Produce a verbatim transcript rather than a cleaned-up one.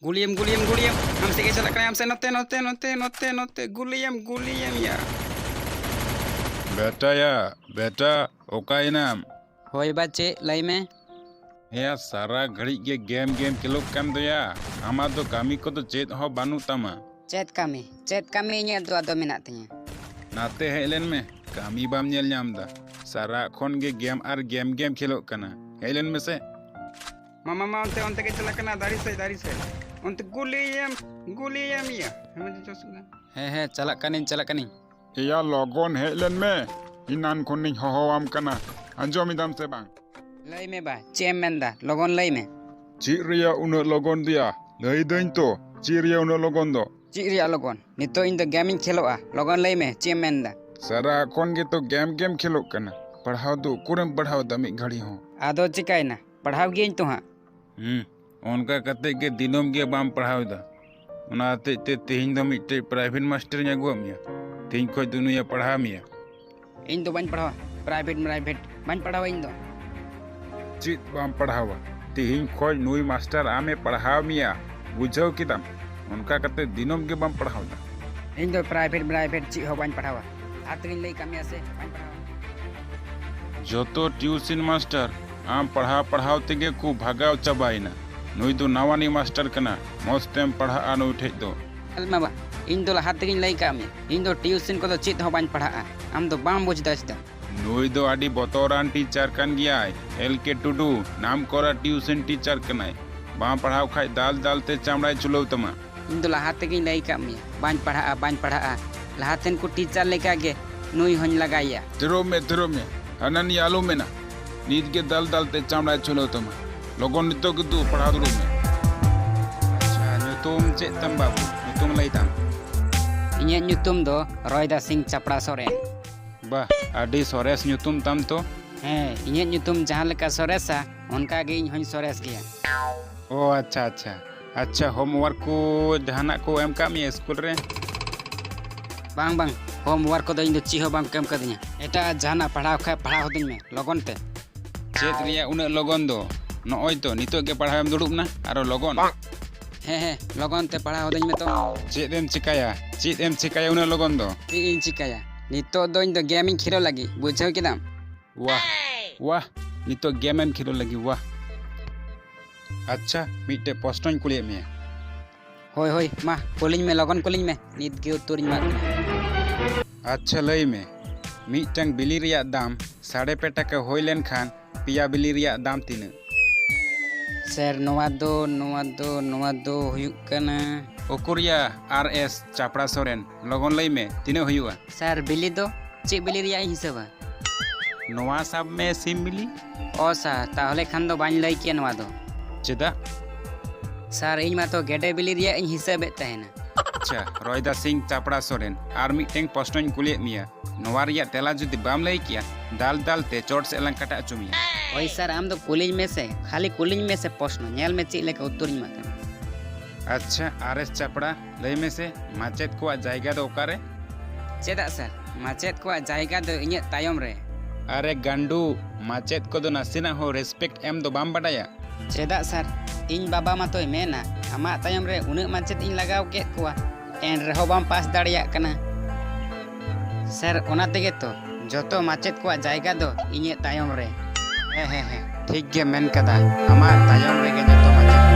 ᱜᱩᱞᱤᱭᱮᱢ, ᱜᱩᱞᱤᱭᱮᱢ, ᱜᱩᱞᱤᱭᱮᱢ᱾ ᱟᱢ ᱥᱮᱫ ᱜᱮ ᱪᱟᱞᱟᱜ ᱠᱟᱱᱟᱭ, ᱟᱢ ᱥᱮᱫ, ᱱᱚᱛᱮ, ᱱᱚᱛᱮ, ᱱᱚᱛᱮ, ᱱᱚᱛᱮ, ᱱᱚᱛᱮ᱾ ᱜᱩᱞᱤᱭᱮᱢ, ᱜᱩᱞᱤᱭᱮᱢ ᱭᱟ᱾ ᱵᱮᱴᱟᱭᱟ, ᱵᱮᱴᱟ, ᱚᱠᱟᱭᱮᱱᱟᱢ? ᱦᱳᱭ ᱵᱟ, ᱪᱮᱫ? ᱞᱟᱹᱭ ᱢᱮ᱾ ᱦᱮᱸᱭᱟ, ᱥᱟᱨᱟ ᱜᱷᱟᱹᱲᱤᱡ ᱜᱮ ᱜᱮᱢ, ᱜᱮᱢ ᱠᱷᱮᱞᱳᱜ ᱠᱟᱱ ᱫᱚᱭᱟ᱾ ᱟᱢᱟᱜ ᱫᱚ ᱠᱟᱹᱢᱤ ᱠᱚᱫᱚ ᱪᱮᱫ ᱦᱚᱸ ᱵᱟᱹᱱᱩᱜ ᱛᱟᱢᱟ᱾ ᱪᱮᱫ ᱠᱟᱹᱢᱤ? ᱪᱮᱫ ᱠᱟᱹᱢᱤ ᱤᱧᱟᱹᱜ ᱫᱚ ᱟᱫᱚ ᱢᱮᱱᱟᱜ ᱛᱤᱧᱟᱹ? ᱱᱟᱛᱮ ᱦᱮᱡ ᱞᱮᱱ ᱢᱮ, ᱠᱟᱹᱢᱤ ᱵᱟᱢ ᱧᱮᱞ ᱧᱟᱢ ᱫᱟ᱾ ᱥᱟᱨᱟ ᱠᱷᱚᱱ ᱜᱮ ᱜᱮᱢ ᱟᱨ ᱜᱮᱢ, ᱜᱮᱢ ᱠᱷᱮᱞᱳᱜ ᱠᱟᱱᱟ᱾ ᱦᱮᱡ ᱞᱮᱱ ᱢᱮᱥᱮ᱾ ᱢᱟ, ᱢᱟ, ᱢᱟ, ᱚᱱᱛᱮ, ᱚᱱᱛᱮ ᱜᱮ ᱪᱟᱞᱟᱜ ᱠᱟᱱᱟ, ᱫᱟᱨᱮ ᱥᱮᱫ, ᱫᱟᱨᱮ ᱥᱮᱫ᱾ ᱚᱱᱛᱮ ᱜᱩᱞᱤᱭᱮᱢ, ᱜᱩᱞᱤᱭᱮᱢ ᱭᱟ᱾ ᱦᱮᱸ, ᱢᱟ, ᱪᱚ, ᱪᱚ, ᱪᱚ᱾ ᱦᱮᱸ, ᱦᱮᱸ, ᱪᱟᱞᱟᱜ ᱠᱟᱹᱱᱟᱹᱧ, ᱪᱟᱞᱟᱜ ᱠᱟᱹᱱᱟᱹᱧ᱾ ᱮᱭᱟ, ᱞᱚᱜᱚᱱ ᱦᱮᱡ ᱞᱮᱱ ᱢᱮ, ᱮᱱᱟᱱ ᱠᱷᱚᱱᱤᱧ ᱦᱚᱦᱚᱣᱟᱢ ᱠᱟᱱᱟ, ᱟᱸᱡᱚᱢ ᱮᱫᱟᱢ ᱥᱮ ᱵᱟᱝ? ᱞᱟᱹᱭ ᱢᱮ ᱵᱟ, ᱪᱮᱫ ᱮᱢ ᱢᱮᱱᱫᱟ? ᱞᱚᱜᱚᱱ ᱞᱟᱹᱭ ᱢᱮ᱾ ᱪᱮᱫ ᱨᱮᱭᱟᱜ ᱩᱱᱟᱹᱜ ᱞᱚᱜᱚᱱ ᱫᱮᱭᱟ? ᱞᱟᱹᱭ ᱫᱟᱹᱧ ᱛᱚ, ᱪᱮᱫ ᱨᱮᱭᱟᱜ ᱩᱱᱟᱹᱜ ᱞᱚᱜᱚᱱ ᱫᱚ? ᱪᱮᱫ ᱨᱮᱭᱟᱜ ᱞᱚᱜᱚᱱ? ᱱᱤᱛᱚᱜ ᱤᱧ ᱫᱚ ᱜᱮᱢ ᱤᱧ ᱠᱷᱮᱞᱳᱜᱼᱟ᱾ ᱞᱚᱜᱚᱱ ᱞᱟᱹᱭ ᱢᱮ, ᱪᱮᱫ ᱮᱢ ᱢᱮᱱᱫᱟ? ᱥᱟᱨᱟ ᱠᱷᱚᱱ ᱜᱮᱛᱚ ᱜᱮᱢ ᱜᱮᱢ ᱠᱷᱮᱞᱳᱜ ᱠᱟᱱᱟ, ᱯᱟᱲᱦᱟᱣ ᱫᱚ ᱩᱠᱩᱨᱮᱢ ᱯᱟᱲᱦᱟᱣ ᱫᱟ ᱢᱤᱫ ᱜᱷᱟᱹᱲᱤ ᱦᱚᱸ? ᱟᱫᱚ ᱪᱤᱠᱟᱭᱮᱱᱟ? ᱯᱟᱲᱦᱟᱣ ᱜᱤᱭᱟᱹᱧ ᱛᱚ ᱦᱟᱸᱜ᱾ ᱦᱩᱸ, ᱚᱱᱠᱟ ᱠᱟᱛᱮ ᱜᱮ ᱫᱤᱱᱟᱹᱢ ᱜᱮ ᱵᱟᱢ ᱯᱟᱲᱦᱟᱣ ᱮᱫᱟ᱾ ᱚᱱᱟ ᱦᱚᱛᱮᱡ ᱛᱮ ᱛᱮᱦᱮᱧ ᱫᱚ ᱢᱤᱫᱴᱮᱡ private ᱢᱟᱥᱴᱟᱨᱤᱧ ᱟᱹᱜᱩᱣᱟᱜ ᱢᱮᱭᱟ᱾ ᱛᱮᱦᱮᱧ ᱠᱷᱚᱡ ᱫᱚ ᱱᱩᱭᱮ ᱯᱟᱲᱦᱟᱣ ᱢᱮᱭᱟ᱾ ᱤᱧ ᱫᱚ ᱵᱟᱹᱧ ᱯᱟᱲᱦᱟᱣᱟ, private ᱢᱨᱟᱭᱵᱷᱮᱴ ᱵᱟᱹᱧ ᱯᱟᱲᱦᱟᱣᱟ ᱤᱧ ᱫᱚ᱾ ᱪᱮᱫ ᱵᱟᱢ ᱯᱟᱲᱦᱟᱣᱟ? ᱛᱮᱦᱮᱧ ᱠᱷᱚᱡ ᱱᱩᱭ ᱢᱟᱥᱴᱟᱨ ᱟᱢᱮ ᱯᱟᱲᱦᱟᱣ ᱢᱮᱭᱟ, ᱵᱩᱡᱷᱟᱹᱣ ᱠᱮᱫᱟᱢ? ᱚᱱᱠᱟ ᱠᱟᱛᱮ ᱫᱤᱱᱟᱹᱢ ᱜᱮ ᱵᱟᱢ ᱯᱟᱲᱦᱟᱣ ᱮᱫᱟ᱾ ᱤᱧ ᱫᱚ private ᱢᱨᱟᱭᱵᱷᱮᱴ ᱪᱮᱫ ᱦᱚᱸ ᱵᱟᱹᱧ ᱯᱟᱲᱦᱟᱣᱟ᱾ ᱟᱨ ᱛᱮᱜᱮᱧ ᱞᱟᱹᱭ ᱠᱟᱜ ᱢᱮᱭᱟ ᱥᱮ ᱵᱟᱹᱧ ᱯᱟᱲᱦᱟᱣᱟ᱾ ᱡᱚᱛᱚ ᱴᱤᱭᱩᱥᱤᱱ ᱢᱟᱥᱴᱟᱨ ᱟᱢ ᱯᱟᱲᱦᱟᱣ ᱯᱟᱲᱦᱟᱣ ᱛᱮᱜᱮ ᱠᱚ ᱵᱷᱟᱜᱟᱣ ᱪᱟᱵᱟᱭᱮᱱᱟ᱾ ᱱᱩᱭ ᱫᱚ ᱱᱟᱣᱟᱱᱤᱡ ᱢᱟᱥᱴᱟᱨ ᱠᱟᱱᱟ, ᱢᱚᱡᱽ ᱛᱮᱢ ᱯᱟᱲᱦᱟᱜᱼᱟ ᱱᱩᱭ ᱴᱷᱮᱡ ᱫᱚ᱾ ᱧᱮᱞ ᱢᱮ ᱵᱟ, ᱤᱧ ᱫᱚ ᱞᱟᱦᱟ ᱛᱮᱜᱮᱧ ᱞᱟᱹᱭ ᱠᱟᱜ ᱢᱮᱭᱟ, ᱤᱧ ᱫᱚ ᱴᱤᱭᱩᱥᱤᱱ ᱠᱚᱫᱚ ᱪᱮᱫ ᱦᱚᱸ ᱵᱟᱹᱧ ᱯᱟᱲᱦᱟᱜᱼᱟ᱾ ᱟᱢ ᱫᱚ ᱵᱟᱢ ᱵᱩᱡᱽ ᱫᱟ ᱪᱮᱫᱟᱜ? ᱱᱩᱭ ᱫᱚ ᱟᱹᱰᱤ ᱵᱚᱛᱚᱨᱟᱱ ᱴᱤᱪᱟᱨ ᱠᱟᱱ ᱜᱮᱭᱟᱭ᱾ ᱮᱞ ᱠᱮ ᱴᱩᱰᱩ, ᱱᱟᱢ ᱠᱚᱨᱟ ᱴᱤᱭᱩᱥᱤᱱ ᱴᱤᱪᱟᱨ ᱠᱟᱱᱟᱭ᱾ ᱵᱟᱢ ᱯᱟᱲᱦᱟᱣ ᱠᱷᱟᱡ ᱫᱟᱞ ᱫᱟᱞ ᱛᱮ ᱪᱟᱢᱲᱟᱭ ᱪᱷᱩᱞᱟᱹᱣ ᱛᱟᱢᱟ᱾ ᱤᱧ ᱫᱚ ᱞᱟᱦᱟ ᱛᱮᱜᱮᱧ ᱞᱟᱹᱭ ᱠᱟᱜ ᱢᱮᱭᱟ, ᱵᱟᱹᱧ ᱯᱟᱲᱦᱟᱜᱼᱟ, ᱵᱟᱹᱧ ᱯᱟᱲᱦᱟᱜᱼᱟ᱾ ᱞᱟᱦᱟ ᱛᱮᱱ ᱠᱚ ᱴᱤᱪᱟᱨ ᱞᱮᱠᱟ ᱜᱮ ᱱᱩᱭ ᱦᱚᱸᱧ ᱞᱟᱜᱟᱭᱮᱭᱟ᱾ ᱛᱷᱤᱨᱚᱜ ᱢᱮ, ᱛᱷᱤᱨᱚᱜ ᱢᱮ᱾ ᱦᱟᱱᱟ ᱱᱤᱭᱟᱹ ᱟᱞᱚᱢ ᱢᱮᱱᱟ᱾ ᱱᱤᱛ ᱜᱮ ᱫᱟᱞ ᱫᱟᱞ ᱛᱮ ᱪᱟᱢᱲᱟᱭ ᱪᱷᱩᱞᱟᱹᱣ ᱛᱟᱢᱟ᱾ ᱞᱚᱜᱚᱱ ᱱᱤᱛᱚᱜ ᱜᱮ ᱫᱩ ᱯᱟᱲᱦᱟᱣ ᱫᱩᱲᱩᱵ ᱢᱮ᱾ ᱟᱪᱪᱷᱟ, ᱧᱩᱛᱩᱢ ᱪᱮᱫ ᱛᱟᱢ ᱵᱟᱹᱵᱩ? ᱧᱩᱛᱩᱢ ᱞᱟᱹᱭ ᱛᱟᱢ᱾ ᱤᱧᱟᱹᱜ ᱧᱩᱛᱩᱢ ᱫᱚ ᱨᱚᱭᱫᱟ ᱥᱤᱝ ᱪᱟᱯᱲᱟ ᱥᱚᱨᱮᱱ᱾ ᱵᱟᱦ, ᱟᱹᱰᱤ ᱥᱚᱨᱮᱥ ᱧᱩᱛᱩᱢ ᱛᱟᱢ ᱛᱚ᱾ ᱦᱮᱸ, ᱤᱧᱟᱹᱜ ᱧᱩᱛᱩᱢ ᱡᱟᱦᱟᱸ ᱞᱮᱠᱟ ᱥᱚᱨᱮᱥᱟ, ᱚᱱᱠᱟ ᱜᱮ ᱤᱧ ᱦᱚᱸᱧ ᱥᱚᱨᱮᱥ ᱜᱮᱭᱟ᱾ ᱚ, ᱟᱪᱪᱷᱟ, ᱟᱪᱪᱷᱟ᱾ ᱟᱪᱪᱷᱟ, homework ᱠᱚ ᱡᱟᱦᱟᱱᱟᱜ ᱠᱚ ᱮᱢ ᱠᱟᱜ ᱢᱮᱭᱟ ᱥᱠᱩᱞ ᱨᱮ? ᱵᱟᱝ, ᱵᱟᱝ, homework ᱠᱚᱫᱚ ᱤᱧ ᱫᱚ ᱪᱮᱫ ᱦᱚᱸ ᱵᱟᱝ ᱠᱚ ᱮᱢ ᱠᱟᱹᱫᱤᱧᱟ᱾ ᱮᱴᱟᱜ ᱡᱟᱦᱟᱱᱟᱜ ᱯᱟᱲᱦᱟᱣ ᱠᱷᱟᱡ ᱯᱟᱲᱦᱟᱣ ᱦᱚᱫᱤᱧ ᱢᱮ, ᱞᱚᱜᱚᱱ ᱛᱮ᱾ ᱪᱮᱫ ᱨᱮᱭᱟᱜ ᱩᱱᱟᱹᱜ ᱞᱚᱜᱚᱱ ᱫᱚ? ᱱᱚᱜᱼᱚᱭ ᱛᱚ, ᱱᱤᱛᱚᱜ ᱜᱮ ᱯᱟᱲᱦᱟᱣ ᱮᱢ ᱫᱩᱲᱩᱵ ᱱᱟ, ᱟᱨᱚ ᱞᱚᱜᱚᱱ? ᱦᱮᱸ ᱦᱮᱸ, ᱞᱚᱜᱚᱱ ᱛᱮ ᱯᱟᱲᱦᱟᱣ ᱦᱚᱫᱟᱹᱧ ᱢᱮ ᱛᱚ᱾ ᱪᱮᱫ ᱮᱢ ᱪᱤᱠᱟᱹᱭᱟ? ᱪᱮᱫ ᱮᱢ ᱪᱤᱠᱟᱹᱭᱟ ᱩᱱᱟᱹᱜ ᱞᱚᱜᱚᱱ ᱫᱚ? ᱪᱮᱫ ᱤᱧ ᱪᱤᱠᱟᱹᱭᱟ? ᱱᱤᱛᱚᱜ ᱫᱚ ᱤᱧ ᱫᱚ ᱜᱮᱢ ᱤᱧ ᱠᱷᱮᱞᱳ ᱞᱟᱹᱜᱤᱫ, ᱵᱩᱡᱷᱟᱹᱣ ᱠᱮᱫᱟᱢ? ᱣᱟᱦ, ᱣᱟᱦ, ᱱᱤᱛᱚᱜ ᱜᱮᱢ ᱮᱢ ᱠᱷᱮᱞᱳ ᱞᱟᱹᱜᱤᱫ, ᱣᱟᱦ᱾ ᱟᱪᱪᱷᱟ, ᱢᱤᱫᱴᱮᱡ ᱯᱨᱚᱥᱱᱚᱧ ᱠᱩᱞᱤᱭᱮᱫ ᱢᱮᱭᱟ᱾ ᱦᱳᱭ ᱦᱳᱭ, ᱢᱟ ᱠᱩᱞᱤᱧ ᱢᱮ, ᱞᱚᱜᱚᱱ ᱠᱩᱞᱤᱧ ᱢᱮ, ᱱᱤᱛ ᱜᱮ ᱩᱛᱛᱚᱨᱤᱧ ᱮᱢᱟᱜ ᱠᱟᱱᱟ᱾ ᱟᱪᱪᱷᱟ, ᱞᱟᱹᱭ ᱢᱮ, ᱢᱤᱫᱴᱟᱝ ᱵᱤᱞᱤ ᱨᱮᱭᱟᱜ ᱫᱟᱢ ᱥᱟᱲᱮ ᱯᱮ ᱴᱟᱠᱟ ᱦᱩᱭ ᱞᱮᱱᱠᱷᱟᱱ ᱯᱮᱭᱟ ᱵᱤᱞᱤ ᱨᱮᱭᱟᱜ ᱫᱟᱢ ᱛᱤᱱᱟᱹᱜ? ᱥᱮᱨ, ᱱᱚᱣᱟ ᱫᱚ, ᱱᱚᱣᱟ ᱫᱚ, ᱱᱚᱣᱟ ᱫᱚ ᱦᱩᱭᱩᱜ ᱠᱟᱱᱟ᱾ ᱩᱠᱩᱨᱭᱟ ᱟᱨ ᱮᱥ ᱪᱟᱯᱲᱟ ᱥᱚᱨᱮᱱ, ᱞᱚᱜᱚᱱ ᱞᱟᱹᱭ ᱢᱮ, ᱛᱤᱱᱟᱹᱜ ᱦᱩᱭᱩᱜᱼᱟ? ᱥᱮᱨ, ᱵᱤᱞᱤ ᱫᱚ ᱪᱮᱫ ᱵᱤᱞᱤ ᱨᱮᱭᱟᱜ ᱤᱧ ᱦᱤᱥᱟᱹᱵᱟ? ᱱᱚᱣᱟ ᱥᱟᱵ ᱢᱮ, ᱥᱤᱢ ᱵᱤᱞᱤ᱾ ᱚ ᱥᱮᱨ, ᱛᱟᱦᱚᱞᱮ ᱠᱷᱟᱱ ᱫᱚ ᱵᱟᱹᱧ ᱞᱟᱹᱭ ᱠᱮᱭᱟ ᱱᱚᱣᱟ ᱫᱚ᱾ ᱪᱮᱫᱟᱜ? ᱥᱮᱨ, ᱤᱧ ᱢᱟᱛᱚ ᱜᱮᱰᱮ ᱵᱤᱞᱤ ᱨᱮᱭᱟᱜ ᱤᱧ ᱦᱤᱥᱟᱹᱵᱮᱫ ᱛᱟᱦᱮᱱᱟ᱾ ᱟᱪᱪᱷᱟ, ᱨᱚᱭᱫᱟ ᱥᱤᱝ ᱪᱟᱯᱲᱟ ᱥᱚᱨᱮᱱ, ᱟᱨ ᱢᱤᱫᱴᱮᱱ ᱯᱨᱚᱥᱱᱚᱧ ᱠᱩᱞᱤᱭᱮᱫ ᱢᱮᱭᱟ, ᱱᱚᱣᱟ ᱨᱮᱭᱟᱜ ᱛᱮᱞᱟ ᱡᱩᱫᱤ ᱵᱟᱢ ᱞᱟᱹᱭ ᱠᱮᱭᱟ, ᱫᱟᱞ ᱫᱟᱞ ᱛᱮ ᱪᱚᱴ ᱥᱮᱫ ᱞᱟᱝ ᱠᱟᱴᱟ ᱦᱚᱪᱚ ᱢᱮᱭᱟ᱾ ᱦᱳᱭ ᱥᱮᱨ, ᱟᱢ ᱫᱚ ᱠᱩᱞᱤᱧ ᱢᱮᱥᱮ, ᱠᱷᱟᱹᱞᱤ ᱠᱩᱞᱤᱧ ᱢᱮᱥᱮ ᱯᱨᱚᱥᱱᱚ, ᱧᱮᱞ ᱢᱮ ᱪᱮᱫ ᱞᱮᱠᱟ ᱩᱛᱛᱚᱨᱤᱧ ᱮᱢᱟᱜ ᱠᱟᱱᱟ᱾ ᱟᱪᱪᱷᱟ, ᱟᱨ ᱮᱥ ᱪᱟᱯᱲᱟ, ᱞᱟᱹᱭ ᱢᱮᱥᱮ, ᱢᱟᱪᱮᱫ ᱠᱚᱣᱟᱜ ᱡᱟᱭᱜᱟ ᱫᱚ ᱚᱠᱟᱨᱮ? ᱪᱮᱫᱟᱜ ᱥᱮᱨ, ᱢᱟᱪᱮᱫ ᱠᱚᱣᱟᱜ ᱡᱟᱭᱜᱟ ᱫᱚ ᱤᱧᱟᱹᱜ ᱛᱟᱭᱚᱢ ᱨᱮ᱾ ᱟᱨᱮ ᱜᱟᱱᱰᱩ, ᱢᱟᱪᱮᱫ ᱠᱚᱫᱚ ᱱᱟᱥᱮᱱᱟᱜ ᱦᱚᱸ ᱨᱮᱥᱯᱮᱠᱴ ᱮᱢ ᱫᱚ ᱵᱟᱢ ᱵᱟᱰᱟᱭᱟ? ᱪᱮᱫᱟᱜ ᱥᱮᱨ, ᱤᱧ ᱵᱟᱵᱟ ᱢᱟᱛᱚᱭ ᱢᱮᱱᱟ, ᱟᱢᱟᱜ ᱛᱟᱭᱚᱢ ᱨᱮ ᱩᱱᱟᱹᱜ ᱢᱟᱪᱮᱫ ᱤᱧ ᱞᱟᱜᱟᱣ ᱠᱮᱫ ᱠᱚᱣᱟ, ᱮᱱ ᱨᱮᱦᱚᱸ ᱵᱟᱢ ᱯᱟᱥ ᱫᱟᱲᱮᱭᱟᱜ ᱠᱟᱱᱟ᱾ ᱥᱮᱨ, ᱚᱱᱟ ᱛᱮᱜᱮ ᱛᱚ ᱡᱚᱛᱚ ᱢᱟᱪᱮᱫ ᱠᱚᱣᱟᱜ ᱡᱟᱭᱜᱟ ᱫᱚ ᱤᱧᱟᱹᱜ ᱛᱟᱭᱚᱢ ᱨᱮ᱾ ᱦᱮᱸ ᱦᱮᱸ ᱦᱮᱸ, ᱴᱷᱤᱠ ᱜᱮ ᱢᱮᱱ ᱠᱟᱫᱟ, ᱟᱢᱟᱜ ᱛᱟᱭᱚᱢ ᱨᱮᱜᱮ ᱡᱚᱛᱚ ᱢᱟᱪᱮᱫ᱾